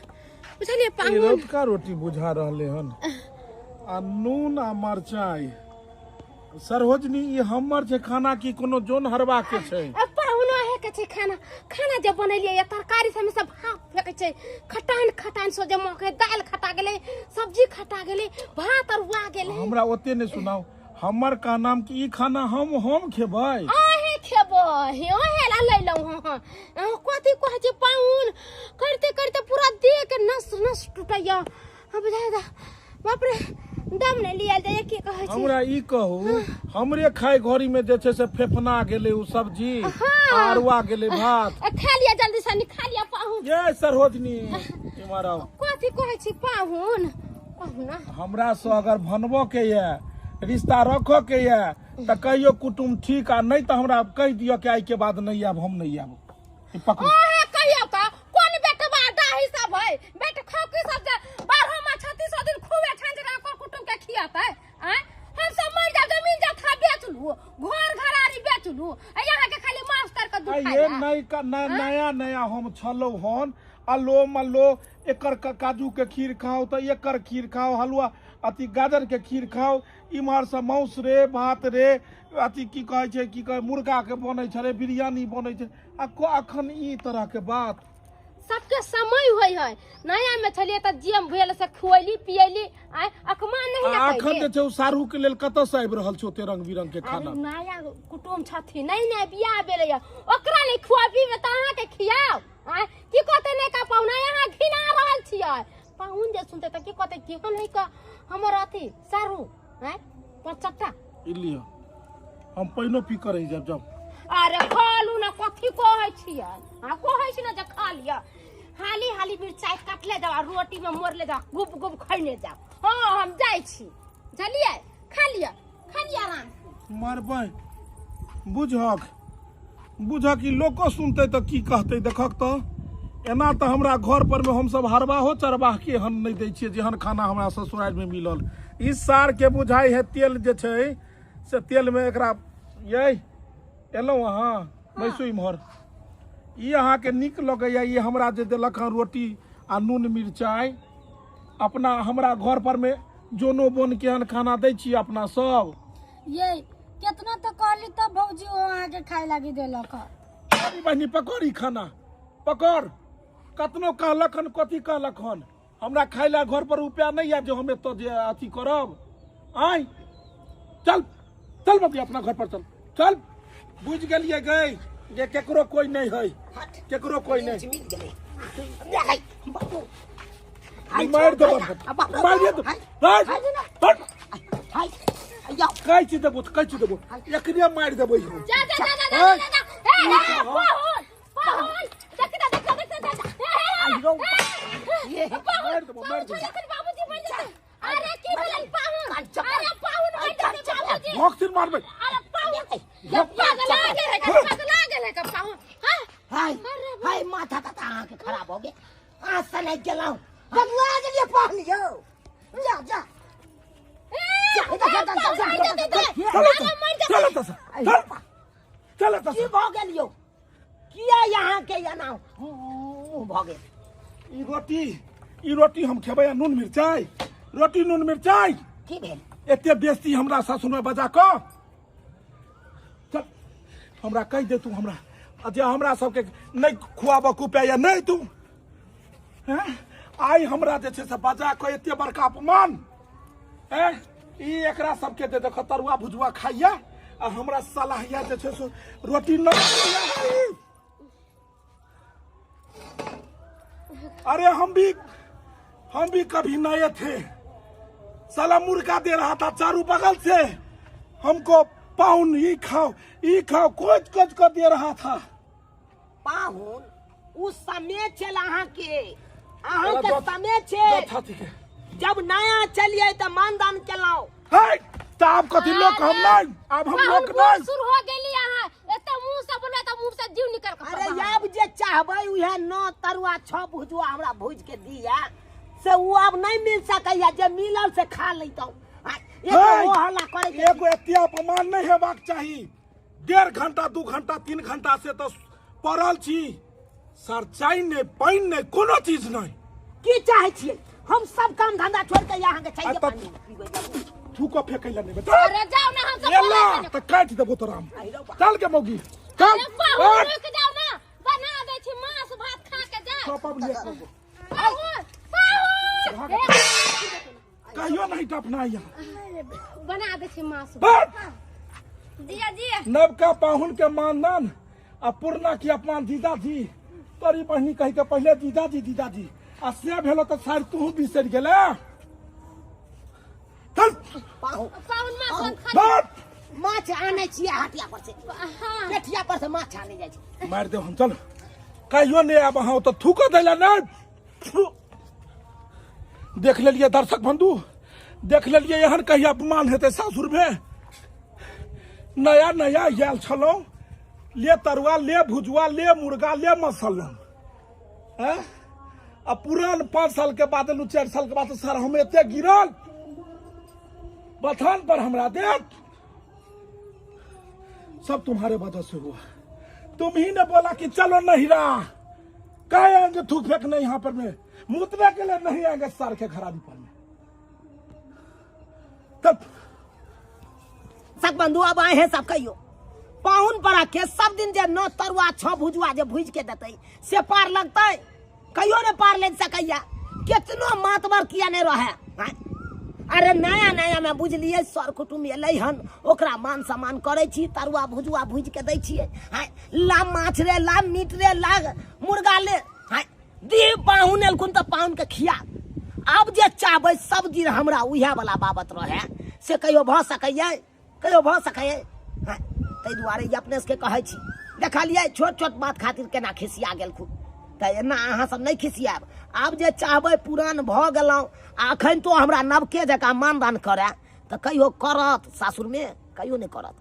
बुझलियै पाहुन? रौतका रोटी बुझा रहलै हन आ नून आ मरचाई। सरोजनी ई हमर छै खाना कि कोनो जोन हरवा के छै? पाहुन अहे के छै खाना। खाना जे बनेलियै या तरकारी सब सब भाप फेकै छै, खटान खटान सो जे मके दालि खटा गेलै, सब्जी खटा गेलै, भात अरुआ गेलै। हमरा ओते नहि सुनाउ, हमर का नाम कि ई खाना हम खेबै? अहे खेबै, अहे ला लैलहुँ हँ। अहाँ कथी कहै छी पाहुन? करिते करिते पूरा देह के नस नस टूटैया, हम बुझाइ बाप रे दम नहि लियल जाइए। की कहै छी? हमरा ई कहू, हमरे खाय घड़ी में जे छै से फेफना गेलै उ सब्जी, अरुआ गेलै भात। खा लिया जल्दी से, खा लिया पाहुन। ये सरोजनी इमहर आउ। कथी कहै छी पाहुन? कहू ना। हमरा से अगर भनबो के ये, रिश्ता रखो के ये तऽ कहियो कुटुम ठीक, आ नहि तऽ हमरा कहि दिअ कि आइ के बाद नहि आयब, हम नहि आयब। पकड़ू। ओहे कहियो का कोन बेटवा डाही सब है, बेट खौकी सब जे 12 मास 36 दिन खुबे छान जगह कर कुटुम के खियातै। आँय हम सब मर जाब, जमीन जथा बेच लू, घर घरारी बेच लू, आ यहाँ के खाली मांस तर के दुखाइ। ये नया नया हम छलौ हन, अलो मलो एकर काजू के खीर खाओ तऽ एकर खीर खाओ, हलुआ अथी गाजर के खीर खाओ, इम्हर से मांस रे भात रे अथी की कहै छै, की कहै मुर्गा के बनै छलै, बिरयानी बनै छै। आ अखन ई तरह के बात सबके समय होय है। नया में छलियै तऽ जेम भेल से खुएली पियली, आय अकमान नहीं ना अखन जे छै सारू के लेल कतऽ से आबि रहल छै ओते रंग बिरंग के खाना? नया कुटुम छथिन, नहीं नहीं बियाह भेलै ओकरा नहीं खुआबी में तऽ अहाँ के खियाओ। आय की कहतै नहि का पाहुना, अहाँ घिना रहल छियै। पाहुन जे सुनतै तऽ की कहतै, केहन है का हमर अथी सारू? आय पचट्टा ई लिअ। हम पानिओ पी कऽ रहि जायब। जाउ। अरे खालू ना, कथी कहै छियै? हाँ कहै छी ना जे खा लिअ। हाली हाली मिरचाइ काटले जाओ आ रोटी में मोड़ले जाओ, गुप गुप खैने जाओ। हाँ हम जाइ छी, बुझलियै? खा लिअ, खा लिअ आराम से। मरबै बुझक बुझक, ई लोको सुनतै तऽ की कहतै? देखक तऽ एना तऽ हमरा घर पर में हमसब हरबाहो चरबाह के एहन नहि दै छियै जेहन खाना हमरा ससुरारि में मिलल। ई सार के बुझाइ है तेल जे छै से तेल में एकरा। यै एलहुँ अहाँ, बैसू इम्हर। ई अहाँके नीक लगैया ई हमरा जे देलक हँ रोटी आ नून मिरचाइ? अपना हमरा घर पर में जोनो बोन केहन खाना दै छियै अपना सब? ये केतना तो कहली तब भौजी ओ अहाँके खाय लागी देलक हँ। अरे बहिनी पकड़ ई खाना पकड़। कतनो कहलक हन, कथी कहलक हन? हमरा खाय ला घर पर रुपया नहीं है जो हम एतऽ जे अथी करब। आय चल चल बबी अपना घर पर चल चल। बुझि गेलियै गई जे केकरो कोई नहीं है, केकरो कोई नहीं। मिल गेलै ले बाबू। मारि देबो, मारि देबो। हट हट, कैची देबो, कैची देबो, एकरे मारि देबै हम। जा जा जा जा जा जा जा। ए ए पाहुन पाहुन, देख देख देख देख देख। ए ए मारि देबो, मारि देबो। बाबूजी मर जेतै। अरे की भेलै पाहुन? अरे पाहुन मर जेतै बाबूजी। भोग मारबै। अरे पाहुन ये पगला गेल है, पगला गेल है पाहुन। हां हाय हाय, माथा ता अहाँके खराब हो गेल। अहाँ सने गेलहुँ, पगला गेलियै पाहुन यौ। जा जा चल चल चल चल। की भऽ गेल यौ? किया यहाँ के एना मुँह भऽ गेल? ई रोटी, ई रोटी हम खेबै आ नून मिरचाइ, रोटी नून मिरचाइ। की भेल? एते बेसी हमरा सासुर में बजा कऽ चल। हमरा कहि दे तू हमरा आ जे हमरा सबके नहि खुआबऽ के उपाय या नहि तू हैं? आइ हमरा जे छै से बजा कऽ एते बड़का अपमान। हैं? ई एकरा सबके जे देख तरुआ भुजुआ खाइया आ हमरा सलाहिया जे छै से रोटी नहि। अरे हम भी कभी नए थे, साला मुर्गा दे रहा था चारू बगल से हमको। पाउन ई खाओ ई खाओ कोच कोच को दे रहा था। पाहुन उ समय छल अहाँके, अहाँके समय छै छाती के। जब नया चलिए तऽ मानदान केलहुँ। है तऽ आब कथी लोक हम नहीं, आब हम लोक नहीं। शुरू हो गेली अहाँ, एते मुंह से बोलबै तऽ मुंह से जीव निकल के। अरे आब जे चाहबै उहे 9 तरुआ 6 भुजुआ हमरा भुज के दिया से उ आब नहीं मिल सकैया, जे मिलल से खा लैतहुँ। एगो हल्ला करे के एगो एते अपमान नहीं हेबाक चाही। 1.5 घंटा 2 घंटा 3 घंटा से तो पड़ल छी सर, चाय नहीं पानि नहीं कोनो चीज नहीं। की चाहे छियै? हम सब काम धंधा छोड़ के यहाँ के चाहिए पानी पीबै। थूको फेकै ला नहीं बेटा। अरे जाओ ना, हम सब एला त काटि देबो तोरा हम। चल के मौगी चल। अरे पाहुन रुक जाओ ना, बना दै छी मांस भात खा के जा। चौपा ले पाहुन पाहुन कहियो नहीं टपना यहाँ। बना दै छी मांस भात। जिया जिया। नवका पाहुन के मानदान आ पुरना के अपमान। जीजाजी तोरी बहिनी कहि के पहिले जीजाजी जीजाजी आ से भेलो तऽ शायद तू बिसरि गेले। चल पाहुन पाहुन मांस भात खा। भात। माछ आनै छियै हटिया पर से, हां पेठिया पर से माछ आनै जाइ छै। मारि देब हम। चल कहियो नहीं आब अहाँ ओतऽ थूको दैला नहीं। देख लेलियै दर्शक बंधु, देख लेलियै एहन कहिया अपमान हेतै सासुर में। नया नया आयल छलहुँ, ले तरुआ ले भुजुआ ले मुर्गा ले मसल्ला हैं? आ पुरान 5 साल के बाद एलहुँ, 4 साल के बाद सर हम एते गिरल बथान पर हमरा देख। सब तुम्हारे वजह से हुआ, तुम ही ने बोला कि चलो नहिरा, कहे आएंगे थूक फेंकने यहाँ पर में, मुतने के लिए नहीं आएंगे सार के घरानी पर में। तब सब बंधु अब आए हैं सब कहियो पाहुन पर के सब दिन जे 9 तरुआ 6 भुजुआ जे भुज के देतै से पार लगतै? कहियो ने पार लग सकैया, केतनो मातबर किया नहीं रहे। अरे नया नया में बुझलियै सर कुटुम्ब एलै हन, ओकरा मान सम्मान करै छी, तरुआ भुजुआ भुज के दै छियै। ला माछ रे, ला मीट रे, ला मुर्गा ले, दी पाहुन एलखुन तऽ पाहुन के खिया। आब जे चाहबै सब दिन हमरा उएह वाला बाबत रहे से कहियो भऽ सकैया? कहियो भऽ सकैया? ताहि दुआरे ई अपने सबके कहै छी। देखलियै छोट छोट बात खातिर केना खिसिया गेलखुन। तऽ एना अहाँ सब नहि खिसियाब। आब जे चाहबै पुरान भऽ गेलहुँ आ अखन तो हमरा नवके जकाँ मानदान करए तऽ कहियो करत सासुरमे? कहियो नहि करत।